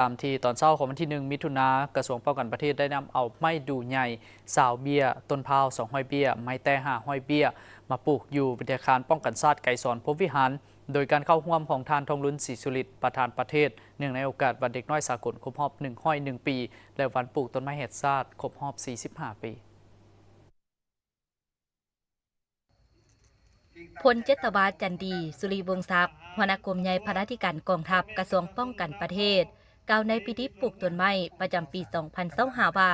ຕາມທີ່ຕອນເຊົ້າຂອງວັນທີໜຶ່ງ ມິຖຸນາ ກະຊວງປ້ອງກັນປະເທດໄດ້ນຳເອົາໄມ້ດູ່ໃຫຍ່ ຊາວເບ້ຍ, ຕົ້ນພ້າວ ສອງຮ້ອຍເບ້ຍ, ໄມ້ແຕ້ ຫ້າຮ້ອຍເບ້ຍ ມາປູກຢູ່ວິທະຍາຄານປ້ອງກັນຊາດໄກສອນພົມວິຫານ ໂດຍການເຂົ້າຮ່ວມຂອງທ່ານ ທອງລຸນ ສີສຸລິດ ປະທານປະເທດ ເນື່ອງໃນໂອກາດວັນເດັກນ້ອຍສາກົນຄົບຮອບ ໜຶ່ງຮ້ອຍໜຶ່ງປີ ແລະ ວັນປູກຕົ້ນໄມ້ແຫ່ງຊາດຄົບຮອບ ສີ່ສິບຫ້າປີ. ພົນຈັດຕະວາ ຈັນດີ ສຸລິວົງສັກ ຫົວໜ້າກົມໃຫຍ່ພະລາທິການກອງທັບ ກະຊວງປ້ອງກັນປະເທດ ກ່າວໃນພິທີປູກຕົ້ນໄມ້ປະຈຳປີສອງພັນຊາວຫ້າວ່າ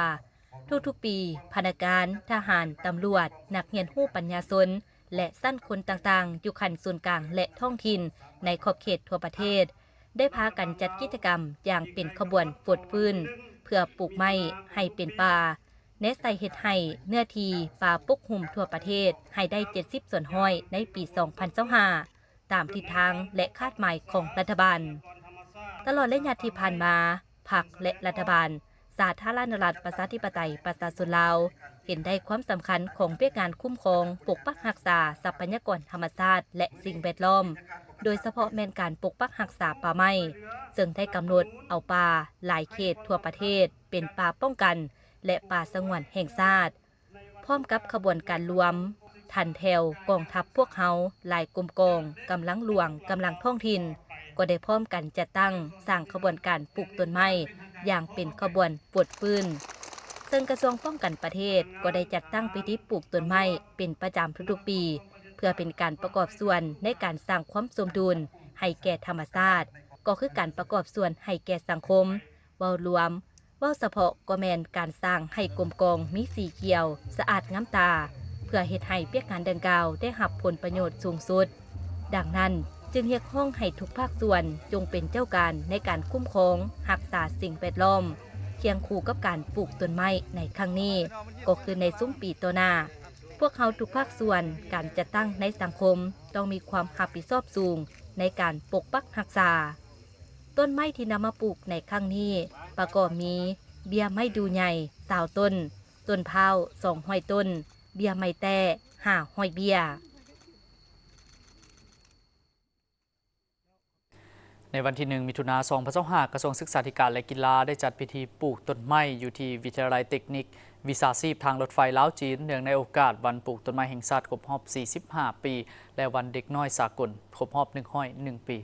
ທຸກໆປີ ພະນັກງານ, ທະຫານ, ຕຳຫຼວດ, ນັກຮຽນຮູ້ປັນຍາຊົນ ແລະ ຊັ້ນຄົນຕ່າງໆ ຢູ່ຂັ້ນສູນກາງ ແລະ ທ້ອງຖິ່ນໃນຂອບເຂດທົ່ວປະເທດ ໄດ້ພາກັນຈັດກິດຈະກຳຢ່າງເປັນຂະບວນຟົດຟື້ນ ເພື່ອປູກໄມ້ໃຫ້ເປັນປ່າ ແນໃສ່ເຮັດໃຫ້ເນື້ອທີ່ປ່າປົກຫຸ້ມທົ່ວປະເທດໃຫ້ໄດ້ເຈັດສິບສ່ວນຮ້ອຍໃນປີສອງພັນຊາວຫ້າ ຕາມທິດທາງ ແລະ ຄາດໝາຍຂອງລັດຖະບານ. ຕະຫຼອດໄລຍະທີ່ຜ່ານມາ, ພັກ ແລະ ລັດຖະບານ ສາທາລະນະລັດ ປະຊາທິປະໄຕ ປະຊາຊົນລາວ ເຫັນໄດ້ຄວາມສຳຄັນຂອງວຽກງານຄຸ້ມຄອງ, ປົກປັກຮັກສາຊັບພະຍາກອນທຳມະຊາດ ແລະ ສິ່ງແວດລ້ອມ, ໂດຍສະເພາະແມ່ນການປົກປັກຮັກສາປ່າໄມ້, ເຊິ່ງໄດ້ກຳນົດເອົາປ່າຫຼາຍເຂດທົ່ວປະເທດເປັນປ່າປ້ອງກັນ ແລະ ປ່າສະຫງວນແຫ່ງຊາດ. ພ້ອມກັບຂະບວນການລວມທັນແຖວກອງທັບພວກເຮົາ ຫຼາຍກົມກອງ, ກຳລັງຫຼວງ, ກຳລັງທ້ອງຖິ່ນ ກໍໄດ້ພ້ອມກັນຈັດຕັ້ງສ້າງຂະບວນການປູກຕົ້ນໄມ້ຢ່າງເປັນຂະບວນຟົດຟື້ນ, ເຊິ່ງກະຊວງປ້ອງກັນປະເທດກໍໄດ້ຈັດຕັ້ງພິທີປູກຕົ້ນໄມ້ເປັນປະຈຳທຸກໆປີ ເພື່ອເປັນການປະກອບສ່ວນໃນການສ້າງຄວາມສົມດຸນໃຫ້ແກ່ທຳມະຊາດ, ກໍຄືການປະກອບສ່ວນໃຫ້ແກ່ສັງຄົມເວົ້າລວມ. ເວົ້າສະເພາະກໍແມ່ນການສ້າງໃຫ້ກົມກອງມີສີຂຽວສະອາດງາມຕາ ເພື່ອເຮັດໃຫ້ວຽກງານດັ່ງກ່າວໄດ້ຮັບຜົນປະໂຫຍດສູງສຸດ. ດັ່ງນັ້ນ, ຈຶ່ງຮຽກຮ້ອງໃຫ້ທຸກພາກສ່ວນຈົ່ງເປັນເຈົ້າການໃນການຄຸ້ມຄອງຮັກສາສິ່ງແວດລ້ອມ ຄຽງຄູ່ກັບການປູກຕົ້ນໄມ້ໃນຄັ້ງນີ້, ກໍຄືໃນຊຸມປີຕໍ່ໜ້າ, ພວກເຮົາທຸກພາກສ່ວນ, ການຈັດຕັ້ງໃນສັງຄົມ ຕ້ອງມີຄວາມຮັບຜິດຊອບສູງໃນການປົກປັກຮັກສາ. ຕົ້ນໄມ້ທີ່ນຳມາປູກໃນຄັ້ງນີ້ປະກອບມີ ເບ້ຍໄມ້ດູ່ໃຫຍ່ ຊາວຕົ້ນ, ຕົ້ນພ້າວ ສອງຮ້ອຍຕົ້ນ, ເບ້ຍໄມ້ແຕ້ ຫ້າຮ້ອຍເບ້ຍ. ໃນວັນທີໜຶ່ງ ມິຖຸນາ ສອງພັນຊາວຫ້າ ກະຊວງສຶກສາທິການ ແລະ ກິລາ ໄດ້ຈັດພິທີປູກຕົ້ນໄມ້ຢູ່ທີ່ວິທະຍາໄລເຕັກນິກວິຊາຊີບທາງລົດໄຟລາວ-ຈີນ ເນື່ອງໃນໂອກາດວັນປູກຕົ້ນໄມ້ແຫ່ງຊາດຄົບຮອບ ສີ່ສິບຫ້າປີ ແລະ ວັນເດັກນ້ອຍສາກົນຄົບຮອບ ໜຶ່ງຮ້ອຍໜຶ່ງປີ.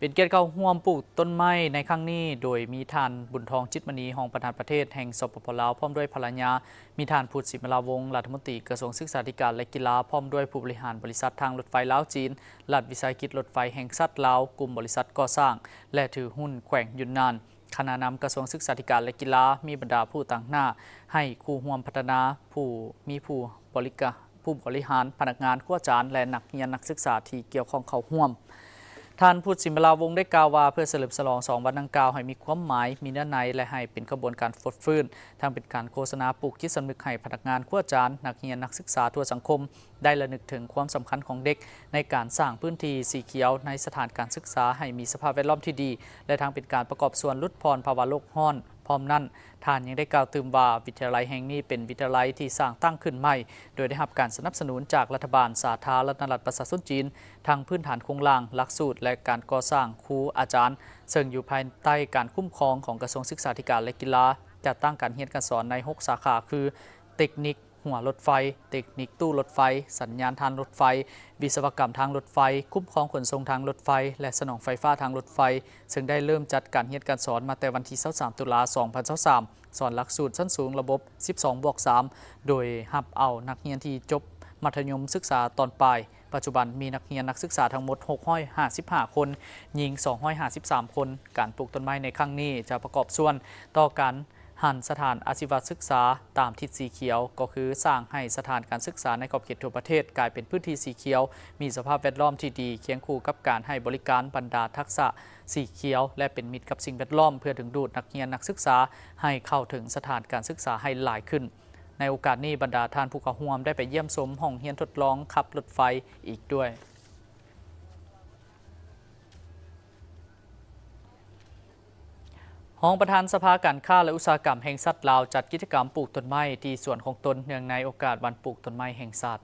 ເປັນກຽດເຂົ້າຮ່ວມປູກຕົ້ນໄມ້ໃນຄັ້ງນີ້ ໂດຍມີທ່ານ ບຸນທອງ ຈິດມະນີ ຮອງປະທານປະເທດແຫ່ງ ສປປ ລາວ ພ້ອມດ້ວຍພັນລະຍາ, ມີທ່ານ ພຸດ ສີມາລາວົງ ລັດຖະມົນຕີກະຊວງສຶກສາທິການ ແລະ ກິລາ ພ້ອມດ້ວຍຜູ້ບໍລິຫານບໍລິສັດທາງລົດໄຟລາວ-ຈີນ, ລັດວິສາຫະກິດລົດໄຟແຫ່ງຊາດລາວ, ກຸ່ມບໍລິສັດກໍ່ສ້າງ ແລະ ຖືຫຸ້ນແຂວງຢຸນນານ. ຄະນະນຳກະຊວງສຶກສາທິການ ແລະ ກິລາ ມີບັນດາຜູ້ຕາງໜ້າໃຫ້ຄູ່ຮ່ວມພັດທະນາ, ຜູ້ມີຜູ້ບໍລິກາ ຜູ້ບໍລິຫານ, ພະນັກງານ, ຄູອາຈານ ແລະ ນັກຮຽນນັກສຶກສາທີ່ກ່ຽວຂ້ອງເຂົ້າຮ່ວມ. ທ່ານ ພຸດ ສີມາລາວົງ ໄດ້ກ່າວວ່າ ເພື່ອສະເຫຼີມສະຫຼອງສອງວັນດັ່ງກ່າວໃຫ້ມີຄວາມໝາຍ, ມີເນື້ອໃນ ແລະ ໃຫ້ເປັນຂະບວນການຟົດຟື້ນ, ທັງເປັນການໂຄສະນາປູກຈິດສຳນຶກໃຫ້ພະນັກງານ, ຄູອາຈານ, ນັກຮຽນ, ນັກສຶກສາທົ່ວສັງຄົມ ໄດ້ລະນຶກເຖິງຄວາມສຳຄັນຂອງເດັກໃນການສ້າງພື້ນທີ່ສີຂຽວໃນສະຖານການສຶກສາໃຫ້ມີສະພາບແວດລ້ອມທີ່ດີ ແລະ ທັງເປັນການປະກອບສ່ວນຫຼຸດຜ່ອນພາວະໂລກຮ້ອນ. ພ້ອມນັ້ນ, ທ່ານຍັງໄດ້ກ່າວຕື່ມວ່າ ວິທະຍາໄລແຫ່ງນີ້ເປັນວິທະຍາໄລທີ່ສ້າງຕັ້ງຂຶ້ນໃໝ່ ໂດຍໄດ້ຮັບການສະໜັບສະໜູນຈາກລັດຖະບານສາທາລະນະລັດປະຊາຊົນຈີນ ທັງພື້ນຖານໂຄງລ່າງ, ຫຼັກສູດ ແລະ ການກໍ່ສ້າງຄູອາຈານ, ເຊິ່ງຢູ່ພາຍໃຕ້ການຄຸ້ມຄອງຂອງກະຊວງສຶກສາທິການ ແລະ ກິລາ, ຈັດຕັ້ງການຮຽນການສອນໃນຫົກສາຂາ ຄື ເຕັກນິກ ຫົວລົດໄຟ, ເຕັກນິກຕູ້ລົດໄຟ, ສັນຍານທາງລົດໄຟ, ວິສະວະກຳທາງລົດໄຟ, ຄຸ້ມຄອງຂົນສົ່ງທາງລົດໄຟ ແລະ ສະໜອງໄຟຟ້າທາງລົດໄຟ, ເຊິ່ງໄດ້ເລີ່ມຈັດການຮຽນການສອນມາແຕ່ວັນທີຊາວສາມ ຕຸລາ ສອງພັນຊາວສາມ, ສອນຫຼັກສູດຊັ້ນສູງລະບົບສິບສອງບວກສາມ ໂດຍຮັບເອົານັກຮຽນທີ່ຈົບມັດທະຍົມສຶກສາຕອນປາຍ. ປັດຈຸບັນມີນັກຮຽນນັກສຶກສາທັງໝົດຫົກຮ້ອຍຫ້າສິບຫ້າຄົນ, ຍິງສອງຮ້ອຍຫ້າສິບສາມຄົນ. ການປູກຕົ້ນໄມ້ໃນຄັ້ງນີ້ຈະປະກອບສ່ວນຕໍ່ການ ຫັນສະຖານອາຊີວະສຶກສາຕາມທິດສີຂຽວ, ກໍຄືສ້າງໃຫ້ສະຖານການສຶກສາໃນຂອບເຂດທົ່ວປະເທດກາຍເປັນພື້ນທີ່ສີຂຽວ, ມີສະພາບແວດລ້ອມທີ່ດີ, ຄຽງຄູ່ກັບການໃຫ້ບໍລິການບັນດາທັກສະສີຂຽວ ແລະ ເປັນມິດກັບສິ່ງແວດລ້ອມ, ເພື່ອດຶງດູດນັກຮຽນນັກສຶກສາໃຫ້ເຂົ້າເຖິງສະຖານການສຶກສາໃຫ້ຫຼາຍຂຶ້ນ. ໃນໂອກາດນີ້, ບັນດາທ່ານຜູ້ເຂົ້າຮ່ວມໄດ້ໄປຢ້ຽມຊົມຫ້ອງຮຽນທົດລອງຂັບລົດໄຟອີກດ້ວຍ. ຮອງປະທານສະພາການຄ້າ ແລະ ອຸດສາຫະກຳແຫ່ງຊາດລາວ ຈັດກິດຈະກຳປູກຕົ້ນໄມ້ທີ່ສວນຂອງຕົນ ເນື່ອງໃນໂອກາດວັນປູກຕົ້ນໄມ້ແຫ່ງຊາດ.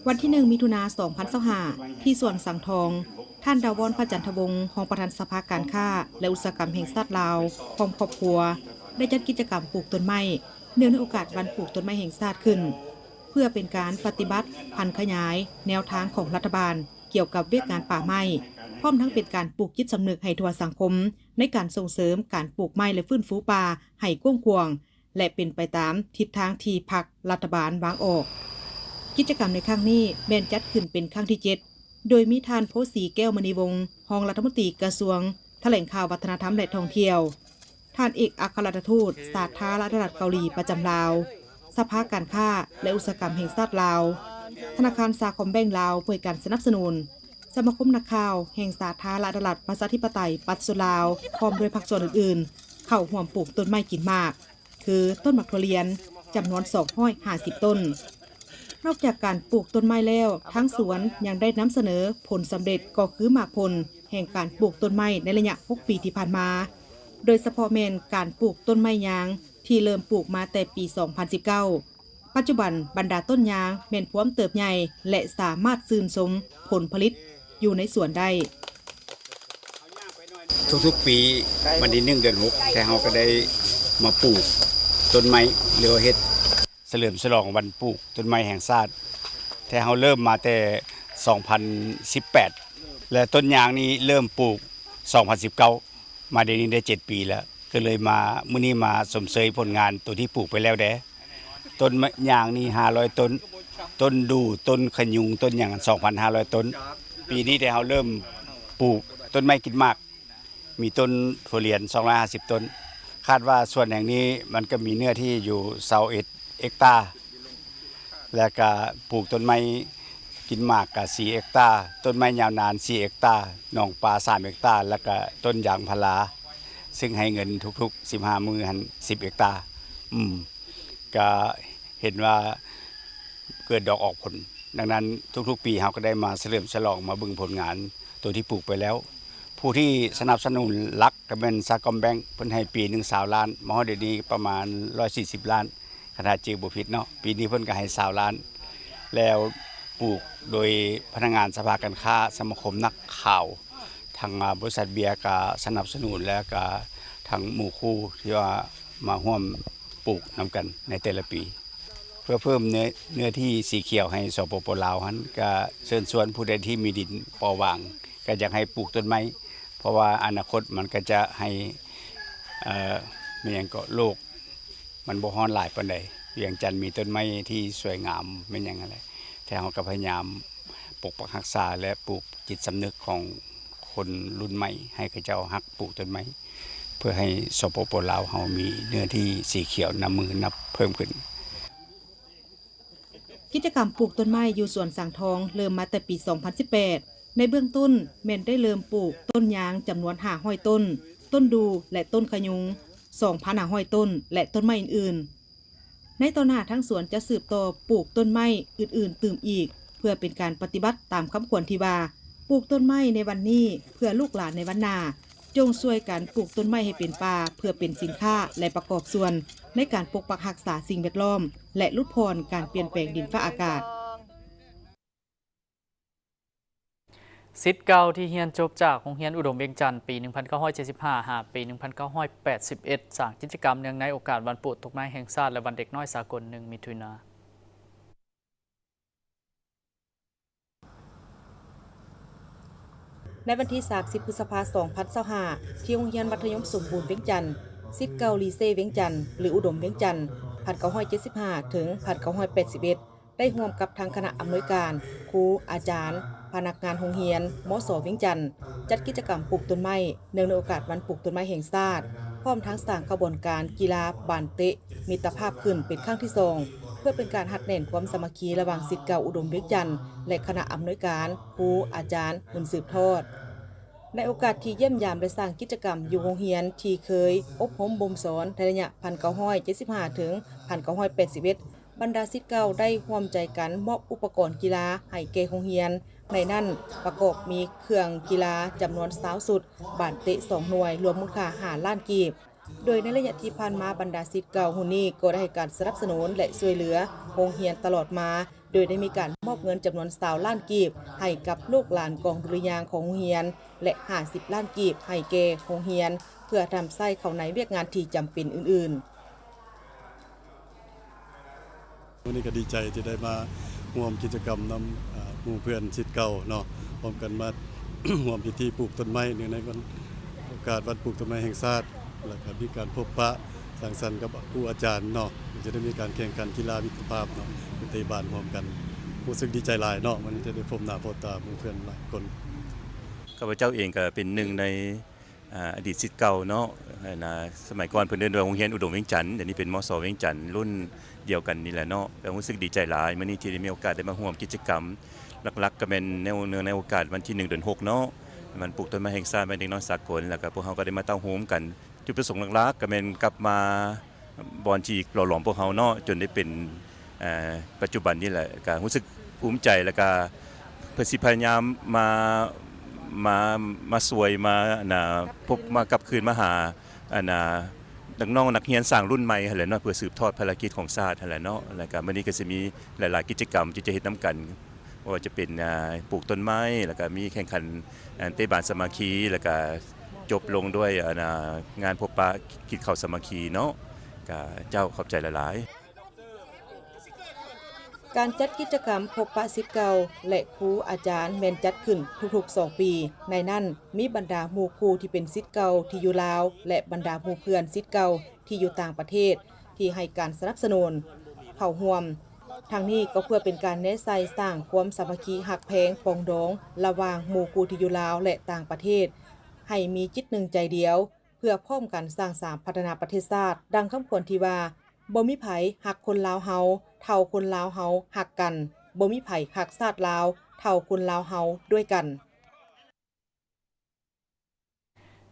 ວັນທີໜຶ່ງ ມິຖຸນາ ສອງພັນຊາວຫ້າ ທີ່ສວນສັງທອງ, ທ່ານ ດາວອນ ພະຈັນທະວົງ ຮອງປະທານສະພາການຄ້າ ແລະ ອຸດສາຫະກຳແຫ່ງຊາດລາວ ພ້ອມຄອບຄົວ ໄດ້ຈັດກິດຈະກຳປູກຕົ້ນໄມ້ ເນື່ອງໃນໂອກາດວັນປູກຕົ້ນໄມ້ແຫ່ງຊາດຂຶ້ນ ເພື່ອເປັນການປະຕິບັດຜັນຂະຫຍາຍແນວທາງຂອງລັດຖະບານ ກ່ຽວກັບວຽກງານປ່າໄມ້, ພ້ອມທັງເປັນການປູກຈິດສຳນຶກໃຫ້ທົ່ວສັງຄົມ ໃນການສົ່ງເສີມການປູກໄມ້ ແລະ ຟື້ນຟູປ່າໃຫ້ກວ້າງຂວາງ ແລະ ເປັນໄປຕາມທິດທາງທີ່ພັກລັດຖະບານວາງອອກ. ກິດຈະກຳໃນຄັ້ງນີ້ແມ່ນຈັດຂຶ້ນເປັນຄັ້ງທີເຈັດ ໂດຍມີທ່ານ ໂພສີ ແກ້ວມະນີວົງ ຮອງລັດຖະມົນຕີກະຊວງຖະແຫຼງຂ່າວ, ວັດທະນະທຳ ແລະ ທ່ອງທ່ຽວ, ທ່ານເອກອັກຄະລັດຖະທູດສາທາລະນະລັດເກົາຫຼີປະຈຳລາວ, ສະພາການຄ້າ ແລະ ອຸດສາຫະກຳແຫ່ງຊາດລາວ, ທະນາຄານສາຄອມແບັງລາວ ເພື່ອໃຫ້ການສະໜັບສະໜູນ, ສະມາຄົມນັກຂ່າວແຫ່ງສາທາລະນະລັດ ປະຊາທິປະໄຕ ປະຊາຊົນລາວ ພ້ອມດ້ວຍພາກສ່ວນອື່ນໆ ເຂົ້າຮ່ວມປູກຕົ້ນໄມ້ກິນໝາກ ຄືຕົ້ນໝາກຖົ່ວລຽນ ຈຳນວນສອງຮ້ອຍຫ້າສິບຕົ້ນ. ນອກຈາກການປູກຕົ້ນໄມ້ແລ້ວ, ທາງສວນຍັງໄດ້ນຳສະເໜີຜົນສຳເລັດ ກໍຄືໝາກຜົນແຫ່ງການປູກຕົ້ນໄມ້ໃນໄລຍະຫົກປີທີ່ຜ່ານມາ, ໂດຍສະເພາະແມ່ນການປູກຕົ້ນໄມ້ຍາງ ທີ່ເລີ່ມປູກມາແຕ່ປີສອງພັນສິບເກົ້າ. ປັດຈຸບັນບັນດາຕົ້ນຍາງແມ່ນພວມເຕີບໃຫຍ່ ແລະ ສາມາດຊື່ນຊົມຜົນຜະລິດຢູ່ໃນສວນໄດ້. ທຸກໆປີ ວັນທີໜຶ່ງ ເດືອນຫົກ ແທ້ເຮົາກໍໄດ້ມາປູກຕົ້ນໄມ້ ຫຼືວ່າເຮັດສະເຫຼີມສະຫຼອງວັນປູກຕົ້ນໄມ້ແຫ່ງຊາດ. ແທ້ເຮົາເລີ່ມມາແຕ່ສອງພັນສິບແປດ ແລະ ຕົ້ນຍາງນີ້ເລີ່ມປູກສອງພັນສິບເກົ້າ. ມາດຽວນີ້ໄດ້ເຈັດປີແລ້ວ ກໍເລີຍມາ ມື້ນີ້ມາຊົມເຊີຍຜົນງານໂຕທີ່ປູກໄປແລ້ວແດ່. ຕົ້ນຍາງນີ້ຫ້າຮ້ອຍຕົ້ນ, ຕົ້ນດູ່, ຕົ້ນຂະຍຸງ, ຕົ້ນຫຍັງ ສອງພັນຫ້າຮ້ອຍຕົ້ນ. ປີນີ້ແຕ່ເຮົາເລີ່ມປູກຕົ້ນໄມ້ກິນໝາກ, ມີຕົ້ນຖົ່ວລຽນສອງຮ້ອຍຫ້າສິບຕົ້ນ. ຄາດວ່າສວນແຫ່ງນີ້ມັນກໍມີເນື້ອທີ່ຢູ່ຊາວເອັດເຮັກຕາ. ແລ້ວກະປູກຕົ້ນໄມ້ກິນໝາກກະສີ່ເຮັກຕາ, ຕົ້ນໄມ້ຍາວນານສີ່ເຮັກຕາ, ໜອງປາສາມເຮັກຕາ, ແລ້ວກະຕົ້ນຢາງພາລາ ຊຶ່ງໃຫ້ເງິນທຸກໆສິບຫ້າມື້ຫັ້ນສິບເຮັກຕາ. ອືມ ກະເຫັນວ່າເກີດດອກອອກຜົນ. ດັ່ງນັ້ນທຸກໆປີເຮົາກໍໄດ້ມາສະເຫຼີມສະຫຼອງ ມາເບິ່ງຜົນງານໂຕທີ່ປູກໄປແລ້ວ. ຜູ້ທີ່ສະໜັບສະໜູນຫຼັກກໍແມ່ນສາຄອມແບັງ, ເພິ່ນໃຫ້ປີໜຶ່ງຊາວລ້ານ, ມາຮອດດຽວນີ້ປະມານຮ້ອຍສີ່ສິບລ້ານ ຄັນຫາຈື່ບໍ່ຜິດເນາະ. ປີນີ້ເພິ່ນກໍໃຫ້ຊາວລ້ານ ແລ້ວປູກໂດຍພະນັກງານສະພາການຄ້າ, ສະມາຄົມນັກຂ່າວ, ທາງ ອາ ບໍລິສັດເບຍກໍສະໜັບສະໜູນ ແລ້ວກໍທາງໝູ່ຄູ່ທີ່ວ່າມາຮ່ວມປູກນຳກັນໃນແຕ່ລະປີ ເພື່ອເພີ່ມເນື້ອ ເນື້ອທີ່ສີຂຽວໃຫ້ ສປປ ລາວຫັ້ນ. ກໍເຊີນຊວນຜູ້ໃດທີ່ມີດິນເປົ່າຫວ່າງ ກໍຢາກໃຫ້ປູກຕົ້ນໄມ້ ເພາະວ່າອະນາຄົດມັນກໍຈະໃຫ້ ເອີ ແມ່ນຫຍັງເກາະ ໂລກ ມັນບໍ່ຮ້ອນຫຼາຍປານໃດ. ວຽງຈັນມີຕົ້ນໄມ້ທີ່ສວຍງາມແມ່ນຫຍັງຫັ້ນແຫຼະ, ແຕ່ເຮົາກໍພະຍາຍາມປົກປັກຮັກສາ ແລະ ປູກຈິດສຳນຶກຂອງຄົນລຸ້ນໃໝ່ ໃຫ້ເຂົາເຈົ້າຮັກປູກຕົ້ນໄມ້ ເພື່ອໃຫ້ ສປປ ລາວ ເຮົາມີເນື້ອທີ່ສີຂຽວນັບມື້ນັບເພີ່ມຂຶ້ນ. ກິດຈະກຳປູກຕົ້ນໄມ້ຢູ່ສວນສັງທອງເລີ່ມມາແຕ່ປີສອງພັນສິບແປດ. ໃນເບື້ອງຕົ້ນແມ່ນໄດ້ເລີ່ມປູກຕົ້ນຍາງຈຳນວນຫ້າຮ້ອຍຕົ້ນ, ຕົ້ນດູ່ ແລະ ຕົ້ນຂະຍຸງສອງພັນຫ້າຮ້ອຍຕົ້ນ ແລະ ຕົ້ນໄມ້ອື່ນໆ. ໃນຕໍ່ໜ້າທາງສວນຈະສືບຕໍ່ປູກຕົ້ນໄມ້ອື່ນໆຕື່ມອີກ ເພື່ອເປັນການປະຕິບັດຕາມຄຳຂວັນທີ່ວ່າ ປູກຕົ້ນໄມ້ໃນວັນນີ້ ເພື່ອລູກຫຼານໃນວັນໜ້າ. ຈົ່ງຊ່ວຍກັນປູກຕົ້ນໄມ້ໃຫ້ເປັນປ່າ ເພື່ອເປັນສິນຄ້າ ແລະ ປະກອບສ່ວນໃນການປົກປັກຮັກສາສິ່ງແວດລ້ອມ ແລະ ຫຼຸດຜ່ອນການປ່ຽນແປງດິນຟ້າອາກາດ. ສິດເກົ່າທີ່ຮຽນຈົບຈາກໂຮງຮຽນອຸດົມວຽງຈັນ ປີໜຶ່ງພັນເກົ້າຮ້ອຍເຈັດສິບຫ້າ ຫາ ປີໜຶ່ງພັນເກົ້າຮ້ອຍແປດສິບເອັດ ສ້າງກິດຈະກຳເນື່ອງໃນໂອກາດວັນປູກຕົ້ນໄມ້ແຫ່ງຊາດ ແລະ ວັນເດັກນ້ອຍສາກົນ ໜຶ່ງ ມິຖຸນາ. ໃນວັນທີສາມສິບ ພຶດສະພາ ສອງພັນຊາວຫ້າ ທີ່ໂຮງຮຽນມັດທະຍົມສົມບູນວຽງຈັນ, ສິດເກົ່າລີເຊວຽງຈັນ ຫຼື ອຸດົມວຽງຈັນ ພັນເກົ້າຮ້ອຍເຈັດສິບຫ້າ ເຖິງ ພັນເກົ້າຮ້ອຍແປດສິບເອັດ ໄດ້ຮ່ວມກັບທາງຄະນະອຳນວຍການ, ຄູ, ອາຈານ, ພະນັກງານໂຮງຮຽນ ມສ ວຽງຈັນ ຈັດກິດຈະກຳປູກຕົ້ນໄມ້ ເນື່ອງໃນໂອກາດວັນປູກຕົ້ນໄມ້ແຫ່ງຊາດ, ພ້ອມທັງສ້າງຂະບວນການກິລາບານເຕະມິດຕະພາບຂຶ້ນເປັນຄັ້ງທີສອງ ເພື່ອເປັນການຮັດແໜ້ນຄວາມສາມັກຄີລະຫວ່າງສິດເກົ່າອຸດົມວຽງຈັນ ແລະ ຄະນະອຳນວຍການ, ຄູ, ອາຈານ ຮຸ່ນສືບທອດ. ໃນໂອກາດທີ່ຢ້ຽມຢາມ ແລະ ສ້າງກິດຈະກຳຢູ່ໂຮງຮຽນທີ່ເຄີຍອົບຮົມບົ່ມສອນໃນໄລຍະ ພັນເກົ້າຮ້ອຍເຈັດສິບຫ້າ ເຖິງ ພັນເກົ້າຮ້ອຍແປດສິບເອັດ ບັນດາສິດເກົ່າໄດ້ຮ່ວມໃຈກັນມອບອຸປະກອນກິລາໃຫ້ແກ່ໂຮງຮຽນ, ໃນນັ້ນປະກອບມີເຄື່ອງກິລາຈຳນວນຊາວຊຸດ, ບານເຕະສອງໜ່ວຍ, ລວມມູນຄ່າຫ້າລ້ານກີບ. ໂດຍໃນໄລຍະທີ່ຜ່ານມາ, ບັນດາສິດເກົ່າຮຸ່ນນີ້ກໍໄດ້ໃຫ້ການສະໜັບສະໜູນ ແລະ ຊ່ວຍເຫຼືອໂຮງຮຽນຕະຫຼອດມາ, ໃນ ໂດຍໄດ້ມີການມອບເງິນຈຳນວນຊາວລ້ານກີບໃຫ້ກັບລູກຫຼານກອງດຸລິຍາງຂອງໂຮງຮຽນ ແລະ ຫ້າສິບລ້ານກີບໃຫ້ແກ່ໂຮງຮຽນ ເພື່ອນຳໃຊ້ເຂົ້າໃນວຽກງານທີ່ຈຳເປັນອື່ນໆ. ມື້ນີ້ກໍດີໃຈທີ່ໄດ້ມາຮ່ວມກິດຈະກຳນຳ ອາ ໝູ່ເພື່ອນສິດເກົ່າເນາະ, ພ້ອມກັນມາ ຮ່ວມພິທີປູກຕົ້ນໄມ້ ເນື່ອງໃນວັນ ໂອກາດວັນປູກຕົ້ນໄມ້ແຫ່ງຊາດ, ແລ້ວກໍມີການພົບປະສັງສັນກັບຄູອາຈານເນາະ, ຈະໄດ້ມີການແຂ່ງຂັນກິລາມິດຕະພາບເນາະ, ໄປເຕະບານຮ່ວມກັນ. ຮູ້ສຶກດີໃຈຫຼາຍເນາະ, ມື້ນີ້ຈະໄດ້ພົບໜ້າພົບຕາໝູ່ເພື່ອນຫຼາຍຄົນ. ຂ້າພະເຈົ້າເອງກໍເປັນໜຶ່ງໃນ ອາ ອະດີດສິດເກົ່າເນາະ, ອັນນະ ສະໄໝກ່ອນເພິ່ນເອີ້ນວ່າໂຮງຮຽນອຸດົມວຽງຈັນ, ດຽວນີ້ເປັນ ມສ ວຽງຈັນ ລຸ້ນດຽວກັນນີ້ແຫຼະເນາະ. ກໍຮູ້ສຶກດີໃຈຫຼາຍ ມື້ນີ້ທີ່ໄດ້ມີໂອກາດໄດ້ມາຮ່ວມກິດຈະກຳ, ຫຼັກໆກໍແມ່ນເນື່ອງໃນໂອກາດວັນທີໜຶ່ງ ເດືອນຫົກເນາະ, ວັນປູກຕົ້ນໄມ້ແຫ່ງຊາດ ວັນເດັກນ້ອຍສາກົນ, ແລ້ວກໍພວກເຮົາກໍໄດ້ມາເຕົ້າໂຮມກັນ. ຈຸດປະສົງຫຼັກໆກໍແມ່ນກັບມາບ່ອນທີ່ຫຼໍ່ຫຼອມພວກເຮົາເນາະ, ຈົນໄດ້ເປັນ ເອີ ປັດຈຸບັນນີ້ແຫຼະ, ກະຮູ້ສຶກພູມໃຈ ແລ້ວກະເພິ່ນຊິພະຍາຍາມມາ ມາ ມາຊ່ວຍ ມາ ອັນນ່າ ພົບ ມາກັບຄືນມາຫາ ອັນນ່າ ນັກນ້ອງນັກຮຽນຊ່າງລຸ້ນໃໝ່ຫັ້ນແຫຼະເນາະ, ເພື່ອສືບທອດພາລະກິດຂອງຊາດຫັ້ນແຫຼະເນາະ. ແລ້ວກະມື້ນີ້ກະຊິມີຫຼາຍໆກິດຈະກຳທີ່ຈະເຮັດນຳກັນ, ບໍ່ວ່າຈະເປັນ ອາ ປູກຕົ້ນໄມ້, ແລ້ວກະມີແຂ່ງຂັນ ເຕະບານສາມັກຄີ, ແລ້ວກະຈົບລົງດ້ວຍ ອັນນ່າ ງານພົບປະກິນເຂົ້າສາມັກຄີເນາະ. ກະເຈົ້າ ຂອບໃຈຫຼາຍໆ. ການຈັດກິດຈະກຳພົບປະສິດເກົ່າ ແລະ ຄູອາຈານແມ່ນຈັດຂຶ້ນທຸກໆສອງປີ. ໃນນັ້ນມີບັນດາໝູ່ຄູ່ທີ່ເປັນສິດເກົ່າທີ່ຢູ່ລາວ ແລະ ບັນດາໝູ່ເພື່ອນສິດເກົ່າທີ່ຢູ່ຕ່າງປະເທດທີ່ໃຫ້ການສະໜັບສະໜູນເຂົ້າຮ່ວມ. ທັງນີ້ກໍເພື່ອເປັນການແນໃສ່ສ້າງຄວາມສາມັກຄີຮັກແພງປອງດອງລະຫວ່າງໝູ່ຄູ່ທີ່ຢູ່ລາວ ແລະ ຕ່າງປະເທດ ໃຫ້ມີຈິດໜຶ່ງໃຈດຽວ ເພື່ອພ້ອມກັນສ້າງສາພັດທະນາປະເທດຊາດ. ດັ່ງຄຳຂວັນທີ່ວ່າ, ບໍ່ມີໃຜຮັກຄົນລາວເຮົາເທົ່າຄົນລາວເຮົາຮັກກັນ, ບໍ່ມີໃຜຮັກຊາດລາວເທົ່າຄົນລາວເຮົາດ້ວຍກັນ.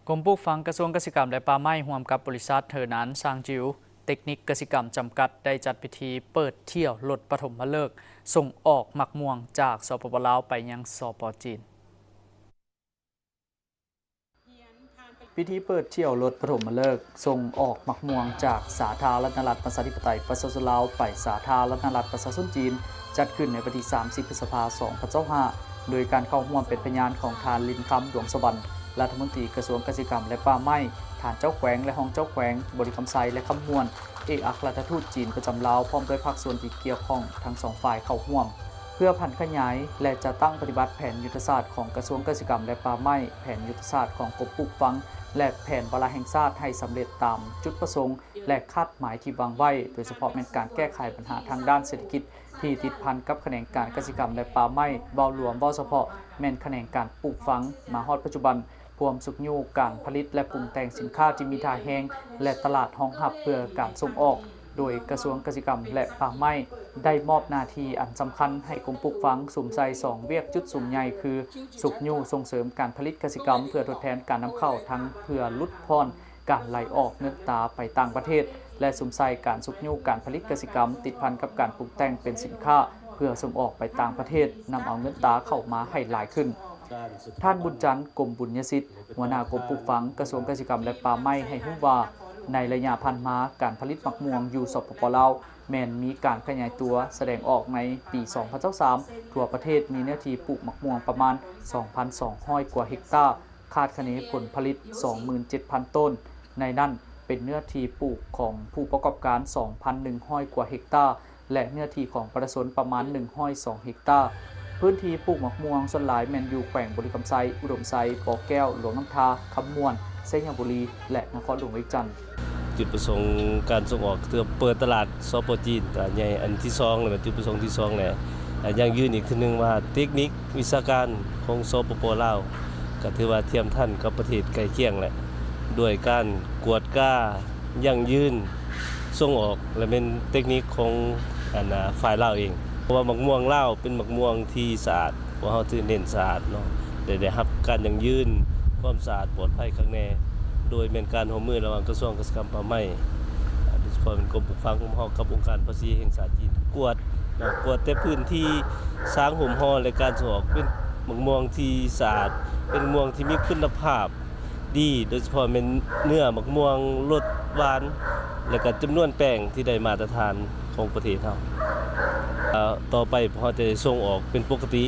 ກົມປູກຝັງກະຊວງກະສິກຳ ແລະ ປ່າໄມ້ ຮ່ວມກັບບໍລິສັດເຮີນານຊາງຈິວ ເຕັກນິກກະສິກຳ ຈຳກັດ ໄດ້ຈັດພິທີເປີດຖ້ຽວລົດປະຖົມມະເລີກສົ່ງອອກໝາກມ່ວງຈາກ ສປປ ລາວ ໄປຍັງ ສປ ຈີນ. ພິທີເປີດຖ້ຽວລົດປະຖົມມະເລີກສົ່ງອອກໝາກມ່ວງຈາກສາທາລະນະລັດປະຊາທິປະໄຕປະຊາຊົນລາວໄປສາທາລະນະລັດປະຊາຊົນຈີນ ຈັດຂຶ້ນໃນວັນທີສາມສິບ ພຶດສະພາ ສອງພັນຊາວຫ້າ ໂດຍການເຂົ້າຮ່ວມເປັນພະຍານຂອງທ່ານ ລິນຄຳ ດວງສະຫວັນ ລັດຖະມົນຕີກະຊວງກະສິກຳ ແລະ ປ່າໄມ້, ທ່ານເຈົ້າແຂວງ ແລະ ຮອງເຈົ້າແຂວງ, ບໍລິຄຳໄຊ ແລະ ຄຳມ່ວນ, ເອກອັກຄະລັດຖະທູດຈີນປະຈຳລາວ ພ້ອມດ້ວຍພາກສ່ວນທີ່ກ່ຽວຂ້ອງທັງສອງຝ່າຍເຂົ້າຮ່ວມ. ເພື່ອຜັນຂະຫຍາຍ ແລະ ຈັດຕັ້ງປະຕິບັດແຜນຍຸດທະສາດຂອງກະຊວງກະສິກຳ ແລະ ປ່າໄມ້, ແຜນຍຸດທະສາດຂອງກົມປູກຝັງ ແລະ ແຜນວາລະແຫ່ງຊາດໃຫ້ສຳເລັດຕາມຈຸດປະສົງ ແລະ ຄາດໝາຍທີ່ວາງໄວ້, ໂດຍສະເພາະແມ່ນການແກ້ໄຂບັນຫາທາງດ້ານເສດຖະກິດທີ່ຕິດພັນກັບຂະແໜງການກະສິກຳ ແລະ ປ່າໄມ້, ເວົ້າລວມ, ເວົ້າສະເພາະແມ່ນຂະແໜງການປູກຝັງ. ມາຮອດປັດຈຸບັນ, ພວມຊຸກຍູ້ການຜະລິດ ແລະ ປຸງແຕ່ງສິນຄ້າທີ່ມີທ່າແຮງ ແລະ ຕະຫຼາດຮອງຮັບເພື່ອການສົ່ງອອກ, ໂດຍກະຊວງກະສິກຳ ແລະ ປ່າໄມ້ ໄດ້ມອບໜ້າທີ່ອັນສຳຄັນໃຫ້ກົມປູກຝັງ ສຸມໃສ່ສອງວຽກຈຸດສຸມໃຫຍ່ ຄື ຊຸກຍູ້ສົ່ງເສີມການຜະລິດກະສິກຳ ເພື່ອທົດແທນການນຳເຂົ້າ ທັງເພື່ອຫຼຸດຜ່ອນການໄຫຼອອກເງິນຕາໄປຕ່າງປະເທດ ແລະ ສຸມໃສ່ການຊຸກຍູ້ການຜະລິດກະສິກຳ ຕິດພັນກັບການປຸງແຕ່ງເປັນສິນຄ້າ ເພື່ອສົ່ງອອກໄປຕ່າງປະເທດ, ນຳເອົາເງິນຕາເຂົ້າມາໃຫ້ຫຼາຍຂຶ້ນ. ທ່ານ ບຸນຈັນ ກົມບຸນຍະສິດ, ຫົວໜ້າກົມປູກຝັງ ກະຊວງກະສິກຳ ແລະ ປ່າໄມ້ ໃຫ້ຮູ້ວ່າ, ໃນໄລຍະຜ່ານມາ, ການຜະລິດໝາກມ່ວງຢູ່ ສປປ ລາວ ແມ່ນມີການຂະຫຍາຍຕົວສະແດງອອກ. ໃນປີສອງພັນຊາວສາມ ທົ່ວປະເທດມີເນື້ອທີ່ປູກໝາກມ່ວງປະມານ ສອງພັນສອງຮ້ອຍ ກວ່າເຮັກຕາ, ຄາດຄະເນຜົນຜະລິດ ສອງໝື່ນເຈັດພັນໂຕນ, ໃນນັ້ນເປັນເນື້ອທີ່ປູກຂອງຜູ້ປະກອບການ ສອງພັນໜຶ່ງຮ້ອຍ ກວ່າເຮັກຕາ ແລະ ເນື້ອທີ່ຂອງປະຊາຊົນປະມານ ໜຶ່ງຮ້ອຍສອງເຮັກຕາ. ພື້ນທີ່ປູກໝາກມ່ວງສ່ວນຫຼາຍແມ່ນຢູ່ແຂວງບໍລິຄຳໄຊ, ອຸດົມໄຊ, ບໍ່ແກ້ວ, ຫຼວງນ້ຳທາ, ຄຳມ່ວນ, ໄຊຍະບູລີ ແລະ ນະຄອນຫຼວງວຽງຈັນ. ຈຸດປະສົງການສົ່ງອອກ ເພື່ອເປີດຕະຫຼາດ ສປ ຈີນ ກະໃຫຍ່. ອັນທີສອງ ແລະ ແມ່ນຈຸດປະສົງທີສອງ ແລະ ຢັ້ງຢືນອີກເທື່ອໜຶ່ງວ່າ ເຕັກນິກວິຊາການຂອງ ສປປ ລາວ ກະຖືວ່າທຽມທັນກັບປະເທດໃກ້ຄຽງແຫຼະ ດ້ວຍການກວດກາ ຢັ້ງຢືນ ສົ່ງອອກ ແລະ ແມ່ນເຕັກນິກຂອງ ອັນ ອາ ຝ່າຍລາວເອງ. ເພາະວ່າໝາກມ່ວງລາວເປັນໝາກມ່ວງທີ່ສະອາດ, ພວກເຮົາຖືເນັ້ນສະອາດເນາະ, ໄດ້ ໄດ້ຮັບການຢັ້ງຢືນຄວາມສະອາດປອດໄພຄັກແນ່, ໂດຍແມ່ນການຮ່ວມມືລະຫວ່າງກະຊວງກະສິກຳ ປ່າໄມ້ ໂດຍສະເພາະແມ່ນກົມປູກຝັງຂອງເຮົາກັບອົງການພາສີແຫ່ງຊາດຈີນ ກວດເນາະ, ກວດແຕ່ພື້ນທີ່ສາງໂຮມຫໍ່ ແລະ ການສົ່ງອອກ ເປັນໝາກມ່ວງທີ່ສະອາດ, ເປັນໝາກມ່ວງທີ່ມີຄຸນນະພາບ ດີ, ໂດຍສະເພາະແມ່ນເນື້ອໝາກມ່ວງລົດຫວານ ແລະ ກະຈຳນວນແປ້ງທີ່ໄດ້ມາດຕະຖານຂອງປະເທດເຮົາ. ຕໍ່ໄປພວກເຮົາຈະໄດ້ສົ່ງອອກເປັນປົກກະຕິ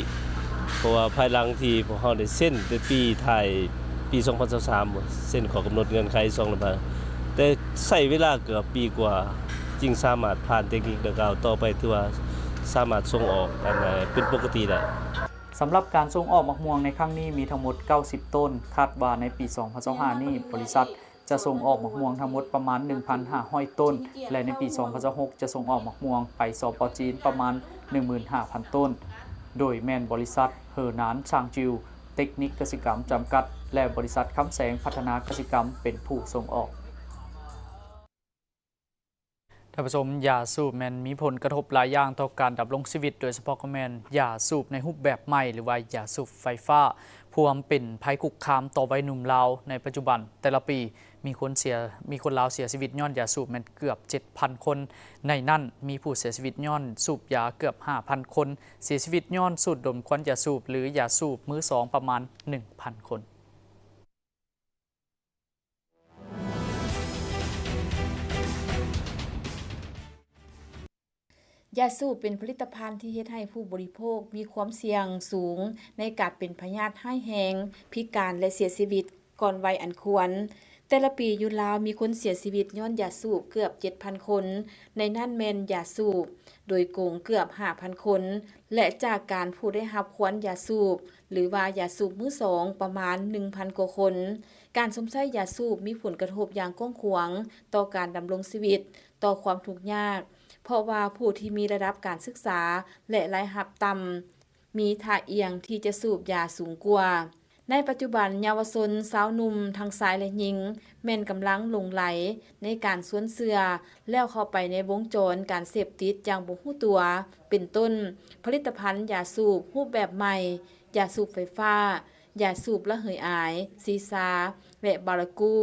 ເພາະວ່າພາຍຫຼັງທີ່ພວກເຮົາໄດ້ເຊັນແຕ່ປີທ້າຍປີສອງພັນຊາວສາມ ເຊັນຂໍ້ກຳນົດເງື່ອນໄຂສອງລະບາດ ແຕ່ໃຊ້ເວລາເກືອບປີກວ່າ ຈຶ່ງສາມາດຜ່ານເຕັກນິກດັ່ງກ່າວ. ຕໍ່ໄປຖືວ່າສາມາດສົ່ງອອກ ອັນ ເປັນປົກກະຕິໄດ້. ສຳລັບການສົ່ງອອກໝາກມ່ວງໃນຄັ້ງນີ້ມີທັງໝົດເກົ້າສິບຕົ້ນ, ຄາດວ່າໃນປີສອງພັນຊາວຫ້ານີ້ ບໍລິສັດຈະສົ່ງອອກໝາກມ່ວງທັງໝົດປະມານໜຶ່ງພັນຫ້າຮ້ອຍຕົ້ນ ແລະ ໃນປີສອງພັນຊາວຫົກຈະສົ່ງອອກໝາກມ່ວງໄປ ສປ ຈີນ ປະມານໜຶ່ງໝື່ນຫ້າພັນຕົ້ນ, ໂດຍແມ່ນບໍລິສັດເຮີນານຊາງຈິວເຕັກນິກກະສິກຳຈຳກັດ ແລະ ບໍລິສັດຄຳແສງພັດທະນາກະສິກຳເປັນຜູ້ສົ່ງອອກ. ທ່ານຜູ້ຊົມ, ຢາສູບແມ່ນມີຜົນກະທົບຫຼາຍຢ່າງຕໍ່ການດຳລົງຊີວິດ, ໂດຍສະເພາະກໍແມ່ນຢາສູບໃນຮູບແບບໃໝ່ ຫຼືວ່າຢາສູບໄຟຟ້າ, ພວມເປັນໄພຄຸກຄາມຕໍ່ໄວໜຸ່ມລາວໃນປັດຈຸບັນ. ແຕ່ລະປີມີຄົນເສຍ, ມີຄົນລາວເສຍຊີວິດຍ້ອນຢາສູບແມ່ນເກືອບເຈັດພັນຄົນ, ໃນນັ້ນມີຜູ້ເສຍຊີວິດຍ້ອນສູບຢາເກືອບຫ້າພັນຄົນ, ເສຍຊີວິດຍ້ອນສູດດົມຄວັນຢາສູບ ຫຼື ຢາສູບມືສອງປະມານໜຶ່ງພັນຄົນ. ຢາສູບເປັນຜະລິດຕະພັນທີ່ເຮັດໃຫ້ຜູ້ບໍລິໂພກມີຄວາມສ່ຽງສູງໃນການເປັນພະຍາດຮ້າຍແຮງ, ພິການ ແລະ ເສຍຊີວິດກ່ອນໄວອັນຄວນ. ແຕ່ລະປີຢູ່ລາວມີຄົນເສຍຊີວິດຍ້ອນຢາສູບເກືອບເຈັດພັນຄົນ, ໃນນັ້ນແມ່ນຢາສູບໂດຍກົງເກືອບຫ້າພັນຄົນ ແລະ ຈາກການຜູ້ໄດ້ຮັບຄວັນຢາສູບ ຫຼືວ່າຢາສູບມືສອງປະມານໜຶ່ງພັນກວ່າຄົນ. ການສຸມໃຊ້ຢາສູບມີຜົນກະທົບຢ່າງກວ້າງຂວາງຕໍ່ການດຳລົງຊີວິດ, ຕໍ່ຄວາມທຸກຍາກ, ເພາະວ່າຜູ້ທີ່ມີລະດັບການສຶກສາ ແລະ ລາຍຮັບຕ່ຳ ມີທ່າອ່ຽງທີ່ຈະສູບຢາສູງກວ່າ. ໃນປັດຈຸບັນ, ເຍົາວະຊົນຊາວໜຸ່ມທັງຊາຍ ແລະ ຍິງ ແມ່ນກຳລັງຫຼົງໄຫຼໃນການຊວນເຊື່ອ ແລ້ວເຂົ້າໄປໃນວົງຈອນການເສບຕິດຢ່າງບໍ່ຮູ້ຕົວ, ເປັນຕົ້ນ ຜະລິດຕະພັນຢາສູບຮູບແບບໃໝ່, ຢາສູບໄຟຟ້າ, ຢາສູບລະເຫີຍອາຍ, ຊີຊາ ແລະ ບາລາກູ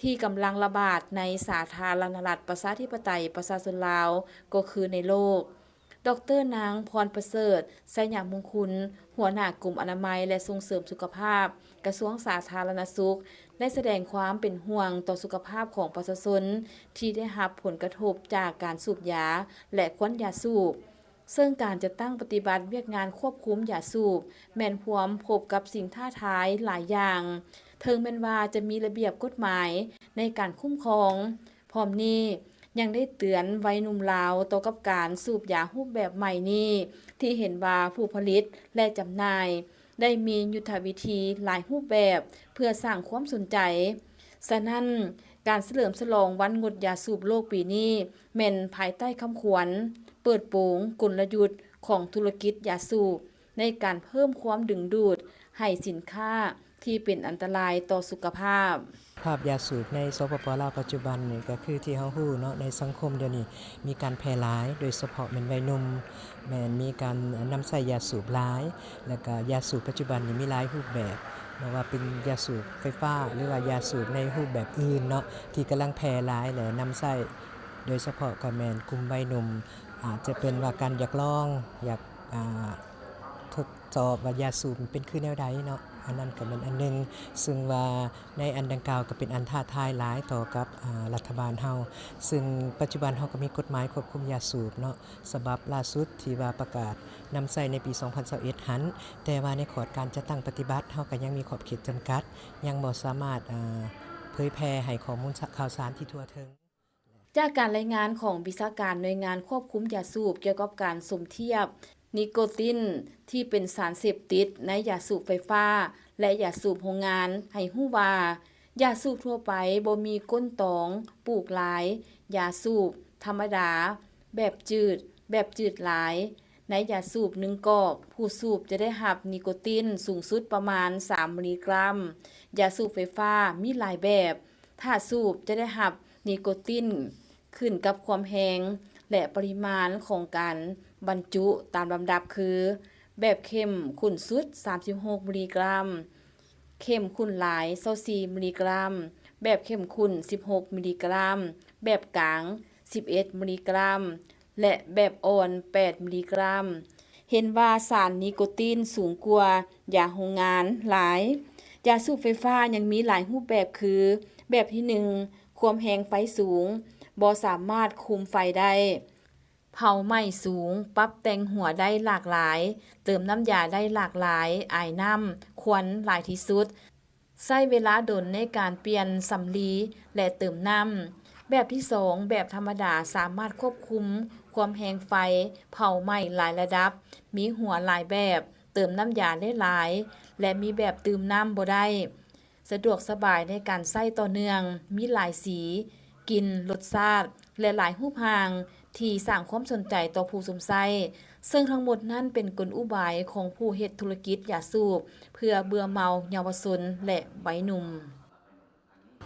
ທີ່ກຳລັງລະບາດໃນສາທາລະນະລັດ ປະຊາທິປະໄຕ ປະຊາຊົນລາວ ກໍຄືໃນໂລກ. ດອກເຕີ ນາງ ພອນປະເສີດ ໄຊຍະມຸງຄຸນ ຫົວໜ້າກົມອະນາໄມ ແລະ ສົ່ງເສີມສຸຂະພາບ ກະຊວງສາທາລະນະສຸກ ໄດ້ສະແດງຄວາມເປັນຫ່ວງຕໍ່ສຸຂະພາບຂອງປະຊາຊົນທີ່ໄດ້ຮັບຜົນກະທົບຈາກການສູບຢາ ແລະ ຄວັນຢາສູບ. ເຊິ່ງການຈັດຕັ້ງປະຕິບັດວຽກງານຄວບຄຸມຢາສູບ ແມ່ນພວມພົບກັບສິ່ງທ້າທາຍຫຼາຍຢ່າງ, ເຖິງແມ່ນວ່າຈະມີລະບຽບກົດໝາຍໃນການຄຸ້ມຄອງ, ພ້ອມນີ້ຍັງໄດ້ເຕືອນໄວໜຸ່ມລາວຕໍ່ກັບການສູບຢາຮູບແບບໃໝ່ນີ້ ທີ່ເຫັນວ່າຜູ້ຜະລິດ ແລະ ຈຳໜ່າຍໄດ້ມີຍຸດທະວິທີຫຼາຍຮູບແບບເພື່ອສ້າງຄວາມສົນໃຈ. ສະນັ້ນ, ການສະເຫຼີມສະຫຼອງວັນງົດຢາສູບໂລກປີນີ້ ແມ່ນພາຍໃຕ້ຄຳຂວັນ ເປີດໂປງກົນລະຍຸດຂອງທຸລະກິດຢາສູບ ໃນການເພີ່ມຄວາມດຶງດູດໃຫ້ສິນຄ້າທີ່ເປັນອັນຕະລາຍຕໍ່ສຸຂະພາບ. ພາບຢາສູບໃນ ສປປ ລາວ ປັດຈຸບັນນີ້ ກໍຄືທີ່ເຮົາຮູ້ເນາະ, ໃນສັງຄົມດຽວນີ້ມີການແຜ່ຫຼາຍ, ໂດຍສະເພາະແມ່ນໄວໜຸ່ມ ແມ່ນມີການນຳໃຊ້ຢາສູບຫຼາຍ, ແລ້ວກະຢາສູບປັດຈຸບັນນີ້ມີຫຼາຍຮູບແບບ, ບໍ່ວ່າເປັນຢາສູບໄຟຟ້າ ຫຼືວ່າຢາສູບໃນຮູບແບບອື່ນເນາະ ທີ່ກຳລັງແຜ່ຫຼາຍ ແລະ ນຳໃຊ້ ໂດຍສະເພາະກໍແມ່ນກຸ່ມໄວໜຸ່ມ ອາດຈະເປັນວ່າການຢາກລອງ ຢາກ ອາ ທົດສອບວ່າຢາສູບມັນເປັນຄືແນວໃດເນາະ, ອັນນັ້ນກໍແມ່ນອັນໜຶ່ງ ຊຶ່ງວ່າໃນອັນດັ່ງກ່າວກໍເປັນອັນທ້າທາຍຫຼາຍຕໍ່ກັບ ອາ ລັດຖະບານເຮົາ, ຊຶ່ງປັດຈຸບັນເຮົາກໍມີກົດໝາຍຄວບຄຸມຢາສູບເນາະ ສະບັບລ່າສຸດທີ່ວ່າປະກາດນຳໃຊ້ໃນປີສອງພັນຊາວເອັດຫັ້ນ, ແຕ່ວ່າໃນຂອດການຈັດຕັ້ງປະຕິບັດ ເຮົາກໍຍັງມີຂອບເຂດຈຳກັດ, ຍັງບໍ່ສາມາດ ອາ ເຜີຍແຜ່ໃຫ້ຂໍ້ມູນ ສ- ຂ່າວສານທີ່ທົ່ວເຖິງ. ຈາກການລາຍງານຂອງວິຊາການໜ່ວຍງານຄວບຄຸມຢາສູບ ກ່ຽວກັບການສົມທຽບນິໂກຕິນທີ່ເປັນສານເສບຕິດໃນຢາສູບໄຟຟ້າ ແລະ ຢາສູບໂຮງງານ ໃຫ້ຮູ້ວ່າ ຢາສູບທົ່ວໄປບໍ່ມີກົ້ນຕອງປູກລາຍ, ຢາສູບທຳມະດາ ແບບຈືດ, ແບບຈືດຫຼາຍ. ໃນຢາສູບໜຶ່ງກອກ, ຜູ້ສູບຈະໄດ້ຮັບນິໂກຕິນສູງສຸດປະມານສາມມິລລີກຣາມ. ຢາສູບໄຟຟ້າມີຫຼາຍແບບ. ຖ້າສູບຈະໄດ້ຮັບນິໂກຕິນ ຂຶ້ນກັບຄວາມແຮງ ແລະ ປະລິມານຂອງການບັນຈຸຕາມລຳດັບຄື ແບບເຂັ້ມຂຸ້ນສຸດສາມສິບຫົກມິລລີກຣາມ, ເຂັ້ມຂຸ້ນຫຼາຍຊາວສີ່ມິລລີກຣາມ, ແບບເຂັ້ມຂຸ້ນສິບຫົກມິລລີກຣາມ, ແບບກາງສິບເອັດມິລລີກຣາມ ແລະ ແບບອ່ອນແປດມິລລີກຣາມ. ເຫັນວ່າສານນິໂກຕິນສູງກວ່າຢາໂຮງງານຫຼາຍ. ຢາສູບໄຟຟ້າຍັງມີຫຼາຍຮູບແບບຄື ແບບທີໜຶ່ງ ຄວາມແຮງໄຟສູງ, ບໍ່ສາມາດຄຸມໄຟໄດ້. ເຜົາໄໝ້ສູງ, ປັບແຕ່ງຫົວໄດ້ຫຼາກຫຼາຍ, ເຕີມນ້ຳຢາໄດ້ຫຼາກຫຼາຍ, ອາຍນ້ຳ, ຄວັນຫຼາຍທີ່ສຸດ, ໃຊ້ເວລາດົນໃນການປ່ຽນສຳລີ ແລະ ເຕີມນ້ຳ. ແບບທີສອງ, ແບບທຳມະດາ ສາມາດຄວບຄຸມຄວາມແຮງໄຟ, ເຜົາໄໝ້ຫຼາຍລະດັບ, ມີຫົວຫຼາຍແບບ, ເຕີມນ້ຳຢາໄດ້ຫຼາຍ ແລະ ມີແບບຕື່ມນ້ຳບໍ່ໄດ້. ສະດວກສະບາຍໃນການໃຊ້ຕໍ່ເນື່ອງ, ມີຫຼາຍສີ, ກິ່ນ, ລົດຊາດ ແລະ ຫຼາຍຮູບຮ່າງທີ່ສ້າງຄວາມສົນໃຈຕໍ່ຜູ້ຊົມໃຊ້, ເຊິ່ງທັງໝົດນັ້ນເປັນກົນອຸບາຍຂອງຜູ້ເຮັດທຸລະກິດຢາສູບ ເພື່ອເບື່ອເມົາເຍົາວະຊົນ ແລະ ໄວໜຸ່ມ.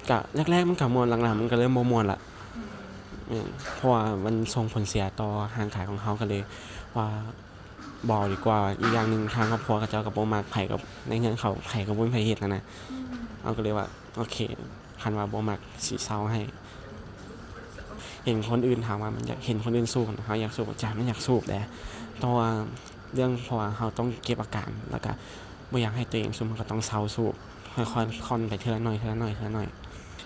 ກະແລກໆມັນກະມ່ວນ, ຫຼັງໆມັນກະເລີ່ມບໍ່ມ່ວນລະ. ແມ່ນ, ເພາະວ່າມັນສົ່ງຜົນເສຍຕໍ່ຮ່າງກາຍຂອງເຮົາ, ກະເລີຍວ່າບໍ່ເອົາດີກວ່າ. ອີກຢ່າງໜຶ່ງ ທາງຄອບຄົວເຂົາເຈົ້າກະບໍ່ມັກ, ໃຜກະ ໃນເຮືອນເຂົາໃຜກະບໍ່ມີໃຜເຮັດຫັ້ນນະ. ເຮົາກະເລີຍວ່າ ໂອເຄ, ຄັນວ່າບໍ່ມັກ ຊິເຊົາໃຫ້. ເຫັນຄົນອື່ນ ຖາມວ່າມັນຢາກເຫັນຄົນອື່ນສູບ, ເຮົາຢາກສູບ, ໃຈມັນຢາກສູບແດ່. ແຕ່ວ່າເລື່ອງ ເພາະວ່າເຮົາຕ້ອງເກັບອາການ ແລ້ວກະບໍ່ຢາກໃຫ້ຕົວເອງສູບ, ເຮົາກະຕ້ອງເຊົາສູບ, ຄ່ອຍໆ ຄ່ອນໄປເທື່ອລະໜ້ອຍ ເທື່ອລະໜ້ອຍ ເທື່ອລະໜ້ອຍ.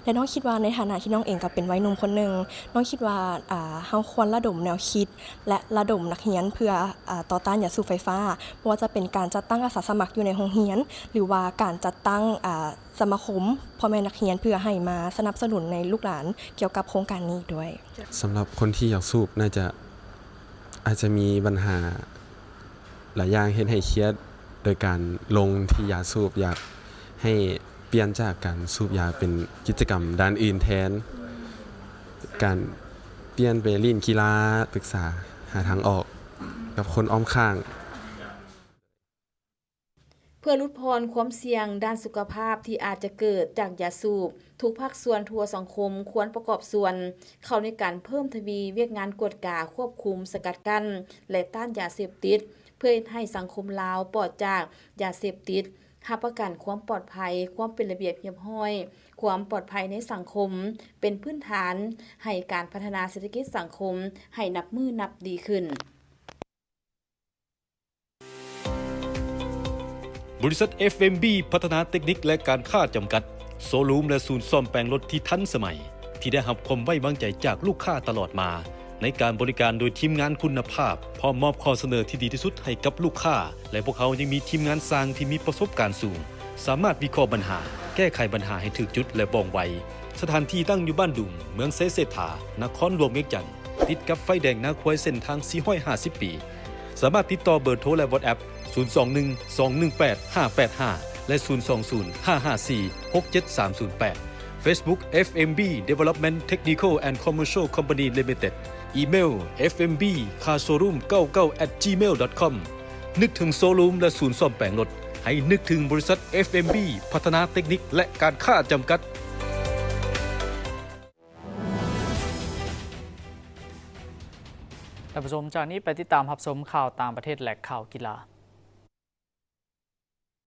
ແລະ ນ້ອງຄິດວ່າໃນຖານະທີ່ນ້ອງເອງກະເປັນໄວໜຸ່ມຄົນໜຶ່ງ, ນ້ອງຄິດວ່າ ອ່າ ເຮົາຄວນລະດົມແນວຄິດ ແລະ ລະດົມນັກຮຽນເພື່ອ ອ່າ ຕໍ່ຕ້ານຢາສູບໄຟຟ້າ, ບໍ່ວ່າຈະເປັນການຈັດຕັ້ງອາສາສະໝັກຢູ່ໃນໂຮງຮຽນ ຫຼືວ່າການຈັດຕັ້ງ ອ່າ ສະມາຄົມພໍ່ແມ່ນັກຮຽນ ເພື່ອໃຫ້ມາສະໜັບສະໜູນໃນລູກຫຼານກ່ຽວກັບໂຄງການນີ້ດ້ວຍ. ສຳລັບຄົນທີ່ຢາກສູບ ໜ້າຈະ ອາດຈະມີບັນຫາຫຼາຍຢ່າງເຮັດໃຫ້ຄຽດ ໂດຍການຫຼົງທີ່ຢາສູບ, ຢາກໃຫ້ປ່ຽນຈາກການສູບຢາເປັນກິດຈະກຳດ້ານອື່ນແທນ, ການປ່ຽນໄປຫຼິ້ນກິລາ, ປຶກສາຫາທາງອອກກັບຄົນອ້ອມຂ້າງ. ເພື່ອຫຼຸດຜ່ອນຄວາມສ່ຽງດ້ານສຸຂະພາບທີ່ອາດຈະເກີດຈາກຢາສູບ, ທຸກພາກສ່ວນທົ່ວສັງຄົມຄວນປະກອບສ່ວນເຂົ້າໃນການເພີ່ມທະວີວຽກງານກວດກາ, ຄວບຄຸມ, ສະກັດກັ້ນ ແລະ ຕ້ານຢາເສບຕິດ, ເພື່ອເຮັດໃຫ້ສັງຄົມລາວປອດຈາກຢາເສບຕິດ, ຮັບປະກັນຄວາມປອດໄພ, ຄວາມເປັນລະບຽບຮຽບຮ້ອຍ, ຄວາມປອດໄພໃນສັງຄົມ ເປັນພື້ນຖານໃຫ້ການພັດທະນາເສດຖະກິດສັງຄົມໃຫ້ນັບມື້ນັບດີຂຶ້ນ. ບໍລິສັດ ເອັຟເອັມບີ ພັດທະນາເຕັກນິກ ແລະ ການຄ້າ ຈຳກັດ, ໂຊຣູມ ແລະ ສູນສ້ອມແປງລົດທີ່ທັນສະໄໝ, ທີ່ໄດ້ຮັບຄວາມໄວ້ວາງໃຈຈາກລູກຄ້າຕະຫຼອດມາ, ໃນການບໍລິການໂດຍທີມງານຄຸນນະພາບ, ພ້ອມມອບຂໍ້ສະເໜີທີ່ດີທີ່ສຸດໃຫ້ກັບລູກຄ້າ, ແລະ ພວກເຮົາຍັງມີທີມງານຊ່າງທີ່ມີປະສົບການສູງ, ສາມາດວິເຄາະບັນຫາ, ແກ້ໄຂບັນຫາໃຫ້ຖືກຈຸດ ແລະ ວ່ອງໄວ. ສະຖານທີ່ຕັ້ງຢູ່ບ້ານດຸງ, ເມືອງໄຊເສດຖາ, ນະຄອນຫຼວງວຽງຈັນ. ຕິດກັບໄຟແດງນາຄວາຍເສັ້ນທາງສີ່ຮ້ອຍຫ້າສິບປີ. ສາມາດຕິດຕໍ່ເບີໂທ ແລະ ວອດແອັບ ສູນສອງໜຶ່ງ ສອງໜຶ່ງແປດ ຫ້າແປດຫ້າ ແລະ ສູນສອງສູນ ຫ້າຫ້າສີ່ ຫົກເຈັດສາມສູນແປດ. Facebook ເອັຟເອັມບີ Development Technical and Commercial Company Limited. ອີເມວ ເອັຟເອັມບີ ຄາໂຊຣູມ ເກົ້າເກົ້າ ແອັດ ຈີເມວ ດອດຄອມ. ນຶກເຖິງໂຊຣູມ ແລະ ສູນສ້ອມແປງລົດ, ໃຫ້ນຶກເຖິງບໍລິສັດ ເອັຟເອັມບີ ພັດທະນາເຕັກນິກ ແລະ ການຄ້າ ຈຳກັດ. ທ່ານຜູ້ຊົມ, ຈາກນີ້ໄປຕິດຕາມຮັບຊົມຂ່າວຕ່າງປະເທດ ແລະ ຂ່າວກິລາ.